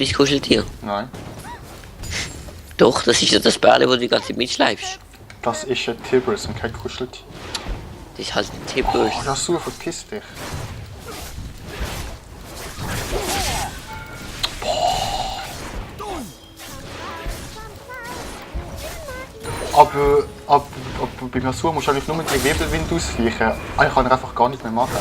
dein Kuscheltier? Nein. Doch, das ist ja das Bärle, wo du die ganze Zeit mitschleifst. Das ist ein Tibbers und kein Kuscheltier. Das ist halt ein Tippers. Oh, das so, verpiss dich. Aber bei Yasuo musst du eigentlich nur mit dem Wirbelwind ausweichen. Eigentlich kann er einfach gar nicht mehr machen.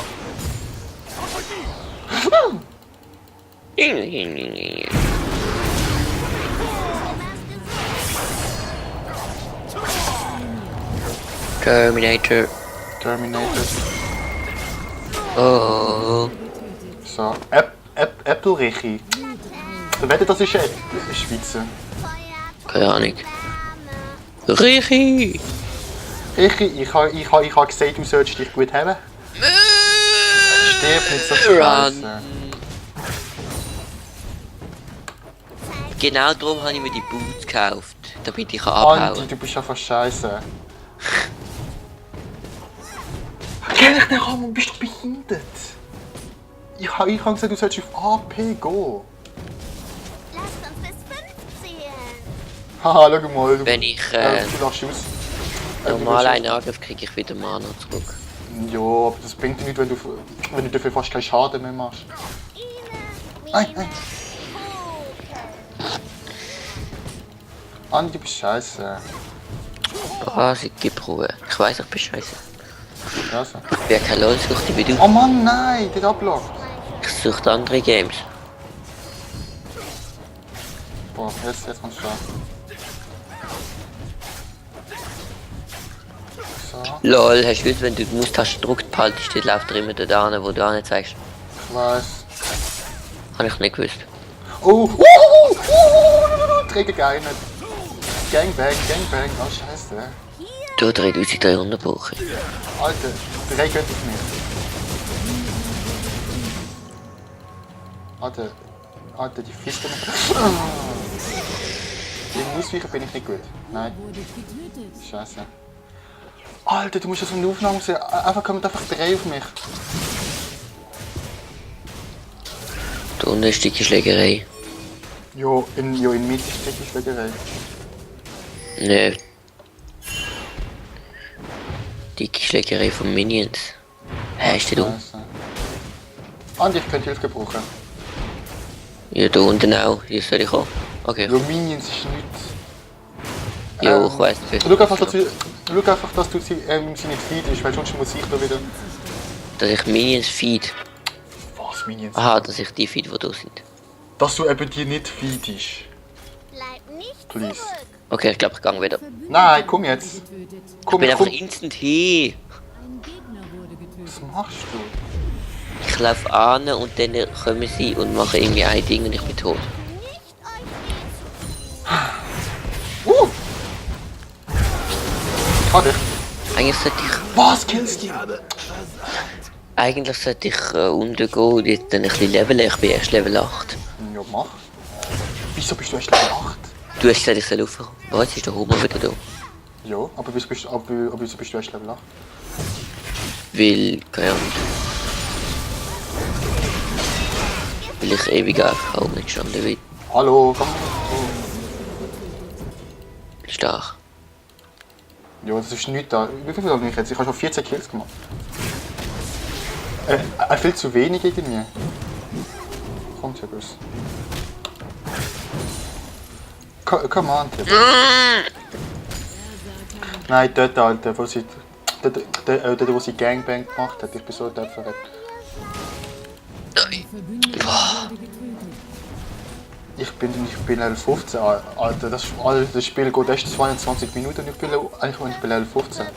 Terminator. Terminator. Oh. So. Apple Richi. Der Wette, das ist Schweizer. Keine Ahnung. Richi! Richi, ich ha gesagt, du sollst dich gut haben. Stirb nicht so scheiße. Genau darum habe ich mir die Boots gekauft, damit ich abhauen kann. Andi, du bist einfach scheiße. Kenn ich den Rahmen? Bist du behindert? Ich hab gesagt, du sollst auf AP gehen. Lasst uns bis 5 zählen. Haha, schau mal. Wenn ich du lachst aus. normal einen Angriff kriege ich wieder Mana zurück. Ja, aber das bringt dir nicht, wenn du dafür fast keinen Schaden mehr machst. Nein. Andi, du bist scheiße. Was? Ich gebe Ruhe. Ich weiss, ich bin scheiße. Also. Ich bin kein LOL-Sucht wie du. Oh Mann, nein, der ablockt. Ich suche andere Games. Boah, jetzt kannst du so. LOL, hast du gewusst, wenn du die Maustaste drückt, behaltest du, läuft er immer da hin, wo du auch nicht zeigst. Ich weiß. Habe ich nicht gewusst. Oh, trägt geil nicht. Gangbang, oh scheiße. Du 3300 brauche ich. Alter, der Reh geht auf mich. Alter, die Fiste nicht. Gegen Ausweichen bin ich nicht gut. Nein. Scheiße. Alter, du musst das von der Aufnahme sehen. Einfach kommt einfach der Reh auf mich. Da unten ist dicke Schlägerei. Jo, in Mitte ist die Schlägerei. Ne. Dicke Schlägerei von Minions. Hä, ist der du? Scheiße. Andi, ich könnte Hilfe gebrauchen. Ja, da unten auch. Hier soll ich auch. Okay. Jo, Minions ist nichts. Jo, ich weiss. Schau einfach, dass du sie nicht feedest, weil sonst muss ich da wieder... Dass ich Minions feed. Was, Minions? Aha, dass ich die feed, die da sind. Dass du eben die nicht feedest. Bleib nicht Please. zurück. Okay, ich glaube, ich gehe wieder. Nein, komm jetzt. Ich Komm, bin einfach komm. instant hin. Was machst du? Ich laufe an und dann kommen sie und machen irgendwie ein Ding und ich bin tot. Nicht euch Ich hab dich. Eigentlich sollte ich, Was, killst du? unten gehen und jetzt dann ein bisschen leveln. Ich bin erst Level 8. Ja, mach. Wieso bist du erst Level 8? Du hast gesagt, ich soll aufhören. Was, ist der Hummer wieder da? Ja, aber wieso bist du erst Level 8? Weil, keine Ahnung. Weil ich ewig einfach oben nicht gestanden bin. Hallo, komm. Stark. Ja, das ist nichts da. Wie viel habe ich jetzt? Ich habe schon 14 Kills gemacht. Viel zu wenig irgendwie. Kommt ja bloß. Come on, Tipp. Nein, dort, Alter, wo sie Gangbang gemacht hat. Ich bin so dort verreckt. Ich bin Level 15, Alter. Das Spiel geht erst 22 Minuten und ich bin Level 15.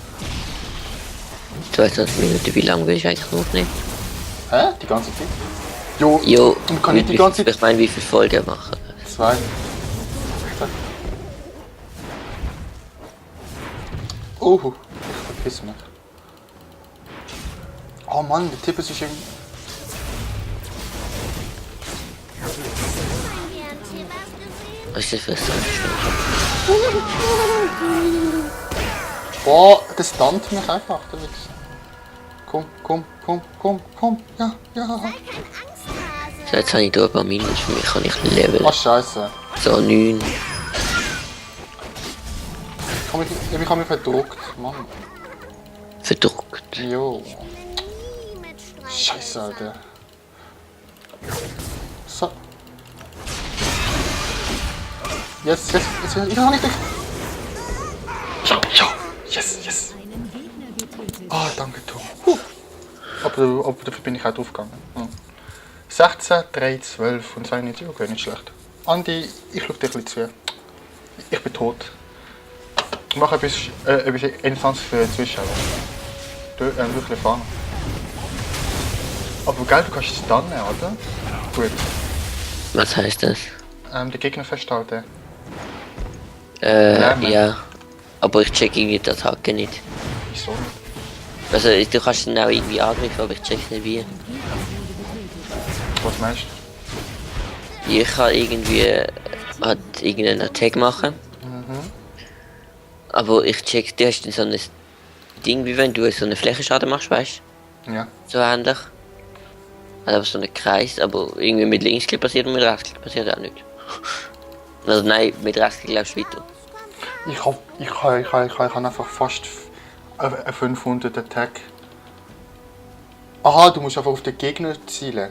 22 Minuten, wie lange will ich eigentlich noch nicht? Hä? Die ganze Zeit? Jo, man kann nicht die ganze Zeit. Ich meine, wie viele Folgen machen? 2. Oh, ich verpiss mich. Oh Mann, der Tipp ist irgendwie... Was ist das für ein Sound? Boah, das stunt mich einfach, der Wichser. Komm. Ja. So, jetzt habe ich hier ein paar Minus, für mich kann ich Level. Oh Scheiße. So 9. Ich hab mich verdruckt, Mann. Verdruckt. Jo. Nie mit Streit. Scheiße, Alter. So. Jetzt, ich kann nicht durch. Ja, yes. Ah, danke, Tom. Aber dafür bin ich auch draufgegangen. Ja. 16, 3, 12 und 2 nicht. Okay, nicht schlecht. Andi, ich schau dir ein bisschen zu. Ich bin tot. Ich mache etwas Instanz für die Zuschauer. Wirklich fahren. Aber gell, du kannst es dann, oder? Gut. Was heißt das? Den Gegner festhalten. Lernen. Ja. Aber ich check irgendwie die Attacke nicht. Wieso nicht? Also du kannst dann auch irgendwie angreifen, aber ich check nicht wie. Was meinst du? Ich kann irgendwie irgendeinen Attack machen. Aber ich check, du hast dann so ein Ding, wie wenn du so einen Flächenschaden machst, weißt du? Ja. So ähnlich. Also so einen Kreis, aber irgendwie mit Linksklick passiert und mit Rechtsklick passiert auch nicht. Also nein, mit Rechtsklick glaubst du weiter. Ich kann einfach fast einen 500 Attack. Aha, du musst einfach auf den Gegner zielen.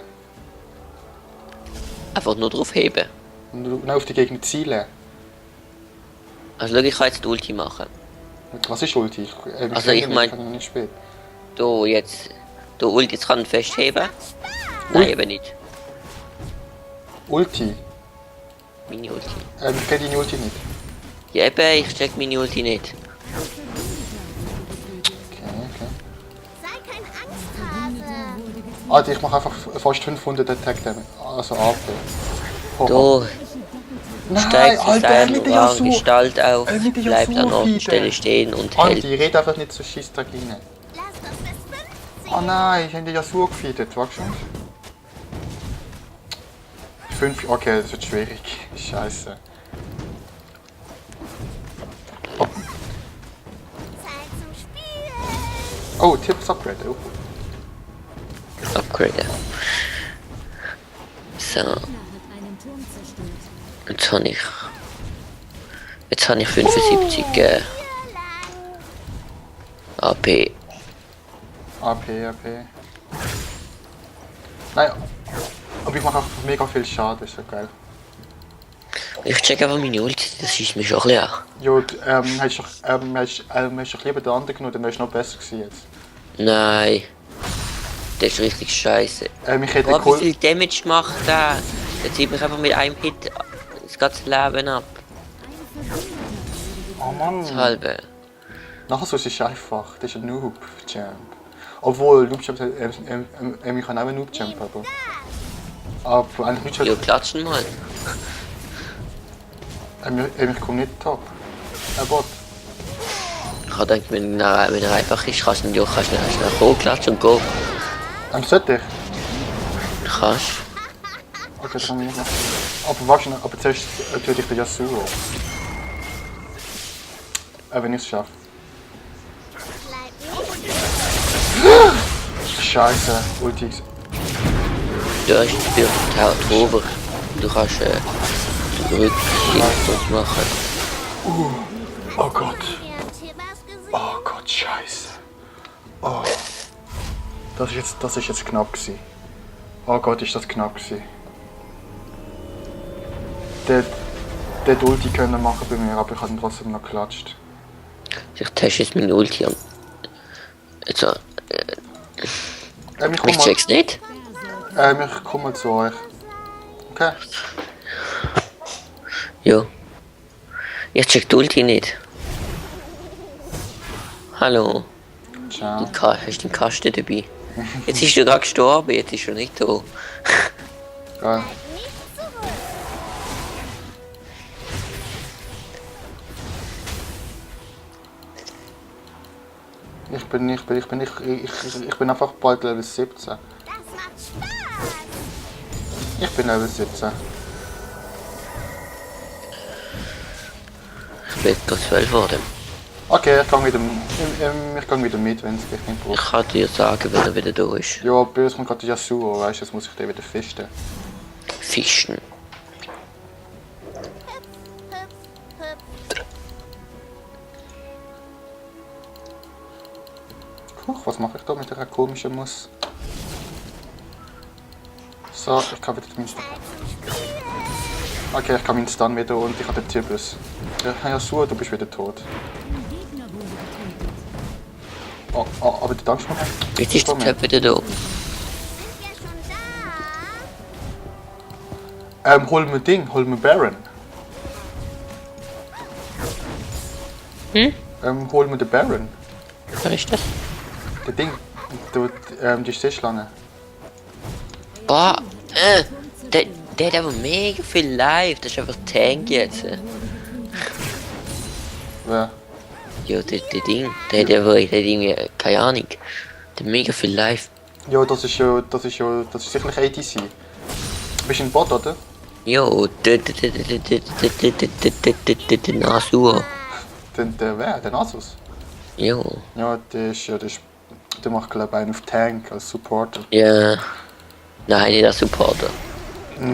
Einfach nur drauf heben. Nein, auf den Gegner zielen. Also schau, ich kann jetzt die Ulti machen. Was ist Ulti? Also ich mein- kann noch nicht spielen. Da jetzt, da Ulti, jetzt kann ich festheben. Nein, eben nicht. Ulti? Meine Ulti. Ich kenne deine Ulti nicht. Ja eben, ich check meine Ulti nicht. Okay. Sei kein Angsthase. Alter, ich mache einfach fast 500 Attack Damage. Also AP. Da Nein, steigt sich Alter, seine mit der wahre Yasuo. Gestalt auf, mit der bleibt an Ort und Yasuo-Fiete. Stelle stehen und Andi, hält. red einfach nicht so scheiß da rein. Lass uns bis 5 Oh nein, ich habe den Yasuo gefeedet, warte schon. 5, okay, das wird schwierig. Scheiße. Oh, Zeit zum Spielen. oh Tipps Upgrade. Oh. Upgrade. So, jetzt habe ich 75 AP. AP. Nein, aber ich mache auch mega viel Schaden, ist so geil. Ich check einfach meine Ulti, das schießt mich schon ein bisschen an. Jo, hast doch lieber den anderen genommen, dann wärst du noch besser gewesen jetzt. Nein. Das ist richtig scheiße. Ich hätte Oh, wie cool. viel Damage macht der? Der zieht mich einfach mit einem Hit das ganze Leben ab. Oh Mann. Das halbe. Nachher so ist es einfach. Das ist ein Noob-Champ. Obwohl, Noob-Champ, ich kann auch einen Noob-Champ, aber eigentlich nicht Jo, klatschen mal. ich komme nicht top. Aber Ich habe gedacht, wenn er einfach ist, kannst du ihn ja schnell hochklatschen und go. sollte ich? Kannst. Okay, das kann ich nicht machen. Aber warte noch, aber zuerst töte ich den Yasuo. Wenn ich es schaffe. Bleib nicht. Scheiße, Ulti. Du hast die drüber. Du kannst zurück machen. Oh Gott. Ihr Tibbers gesehen? Oh Gott, scheiße. Oh. Das ist jetzt knapp gewesen. Oh Gott, ist das knapp gewesen. Der Ulti können machen bei mir, aber ich habe ihn trotzdem noch geklatscht. Ich teste jetzt meine Ulti an. Jetzt, Ich ich check's nicht. ich komme mal zu euch. Okay. Jo. Ich check die Ulti nicht. Hallo. Ciao. Hast du den Kasten dabei? Jetzt ist er gerade gestorben, jetzt ist er nicht da. Geil. Nicht zurück. Ich bin einfach bald Level 17. Das macht Spaß. Ich bin Level 17. Ich bin gerade 12 geworden. Okay, ich gehe wieder mit, wenn es dich nicht Ich braucht. kann dir sagen, wenn er wieder da ist. Ja, bei uns kommt gerade der Yasuo, weißt du, jetzt muss ich den wieder fisten. Fischen. Huch, was mache ich da mit der komischen Muss? So, ich kann wieder den Stun. Okay, ich kann meinen Stun wieder und ich habe den Typus. Ja, Yasuo, du bist wieder tot. Oh, oh, aber du dankst mir. Jetzt ist der Typ wieder da. Sind ja schon da. Hol mir Ding, hol mir Baron. Hol mir den Baron. Was ist das? Der Ding. Die Seeschlange. Boah, der hat aber mega viel Life. Das ist einfach Tank jetzt. Wer? Ja, der Ding. Der hat irgendwie, keine Ahnung. Der hat mega viel Life. Ja, das ist sicherlich ADC. Bist du ein Bot, oder? Jo, der Nasur. Der wer? Der Nasus? Jo, Ja, der macht glaube ich einen auf Tank als Supporter. ja. Nein, nicht als Supporter.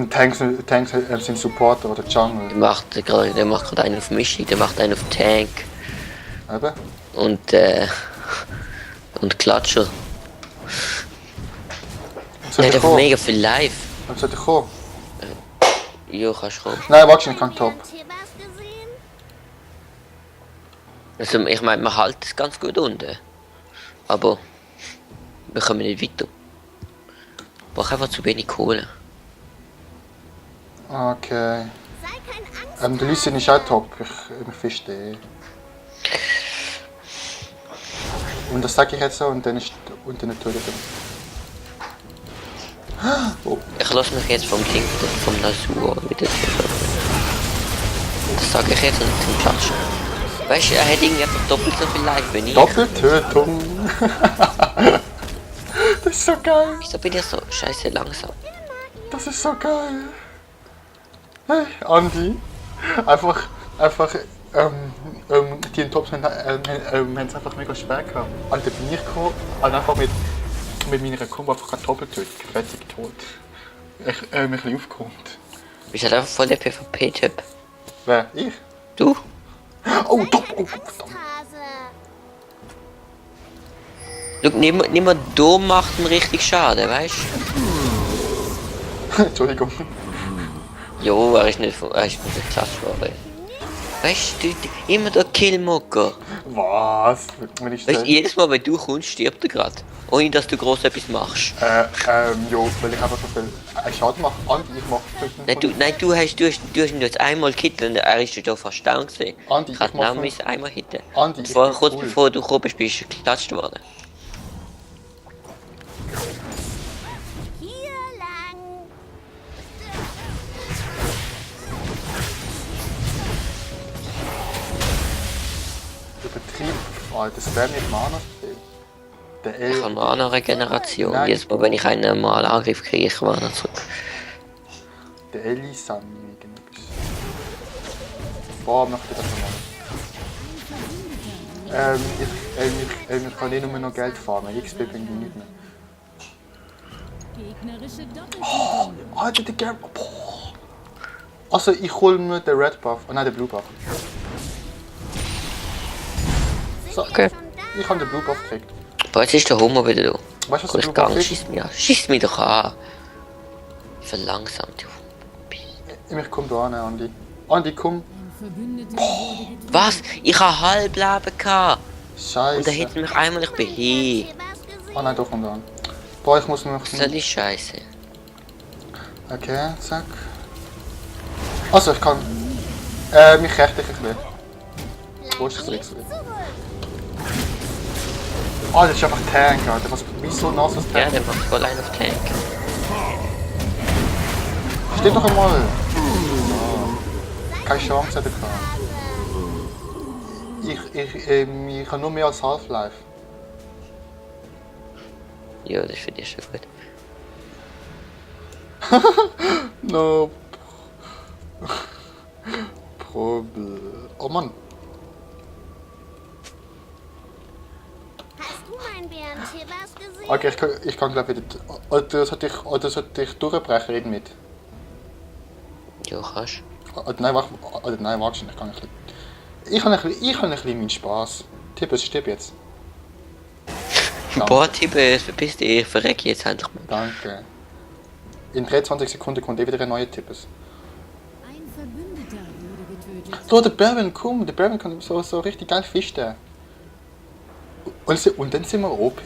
Tanks sind Supporter oder Jungle. Der macht gerade einen auf Mischung, der macht einen auf Tank. Eben? Und Klatscher. Soll Der ich hat einfach kommen? mega viel Life. Soll ich kommen? Jo, kannst kommen. Nein, warte, ich kann top. Habt ihr was gesehen? Also, ich meine, man hält es ganz gut unten. Aber wir kommen nicht weiter. Ich brauche einfach zu wenig Kohle. Okay. Sei kein Angst. Der Lucien ist auch top. Ich verstehe. Und das sage ich jetzt so und dann tue ich das. Oh, Ich lasse mich jetzt vom Ding, vom Nasur wieder zurück. Das sage ich jetzt und zum Klatschen. Weißt du, er hat irgendwie einfach doppelt so viel Life wie ich. Doppeltötung! Das ist so geil! Wieso bin ich so scheiße langsam? Das ist so geil! Hey, Andi! Einfach, die in Tops haben es einfach mega schwer gehabt. Alter, bin ich gekommen, einfach mit meiner Combo einfach gerade doppeltötet, fertig tot. Ich mich ein bisschen aufgeräumt. Du bist halt einfach voll der PvP-Typ. Wer? Ich? Du? Oh, top! Oh, verdammt! Hase. Schau, niemand da macht einen richtig Schaden, weißt du? Entschuldigung. Jo, er ist nicht geklatscht worden. Weißt du, immer der Killmocker. Was? Wenn ich Weißt du, jedes Mal, wenn du kommst, stirbt er gerade. Ohne dass du groß etwas machst. Jo, weil ich einfach so viel Schaden mache. Andi, ich mach 500. Nein, du hast ihn jetzt einmal gekillt und er ist da fast down gewesen. Andi, Ich hab ich mach ihn fünf- einmal hitten. Andi, Und ich vorher, bin kurz cool. bevor du gekommen bist, bist du geklatscht worden. Hier lang. Übertrieben. Oh, das wäre nicht Mana. Der Ich habe noch eine Regeneration. Nein. Jedes Mal, wenn ich einen mal Angriff kriege, ich Mana zurück. Der Elisami irgendetwas. Boah, möchte ich das nochmal. Ich kann eh nur noch Geld farmen. XP bringt mir nicht mehr. Gegnerische Doppeltötung. Alter, der Gerd. Boah. Also, ich hol mir den Red Buff. Oh nein, den Blue Buff. So, Okay. ich habe den Blue Buff gekriegt. Aber jetzt ist der Homo wieder da. Weißt du, was Komm, der ich Blue Buff gang, ist? schieß mich an. Schieß mich doch an. Verlangsamt, du. Ich komm da an, Andi. Andi, komm. Ein Verbündeter wurde getötet. Was? Ich habe Halbleben gehabt. Und da Scheiße. hätte mich einmal ich bin hin. Habt ihr was gesehen? Oh nein, doch, komm da an. Boah, ich muss noch. Das ist scheiße. Okay, zack. Also, ich kann. Mich rechte ich ein bisschen. Wo ist das Bleib X? zurück. Ah, das ist einfach Tank, Alter. Was, wieso nass als Ja, Tank? der macht voll einen auf Tank. Steht doch einmal. Keine Chance hat er gehabt. Ich habe nur mehr als Half-Life. Ja, das finde ich schon gut. No. Problem. Oh Mann. Hast du mein BNT was gesehen? Okay, ich kann glaube wieder. Oder sollte ich durchbrechen, reden mit. Ja, kannst. Nein, warte, ich kann ein bisschen. Ich habe ein bisschen meinen Spaß. Tippes, stirb jetzt. Danke. Boah, Tippe, verpiss dich, ich verreck jetzt endlich mal. Danke. In 23 Sekunden kommt wieder ein neuer Tippes. Ein Verbündeter wurde getötet. So, der Berwin, komm, der Berwin kann so richtig geil fischen. Und dann sind wir OP.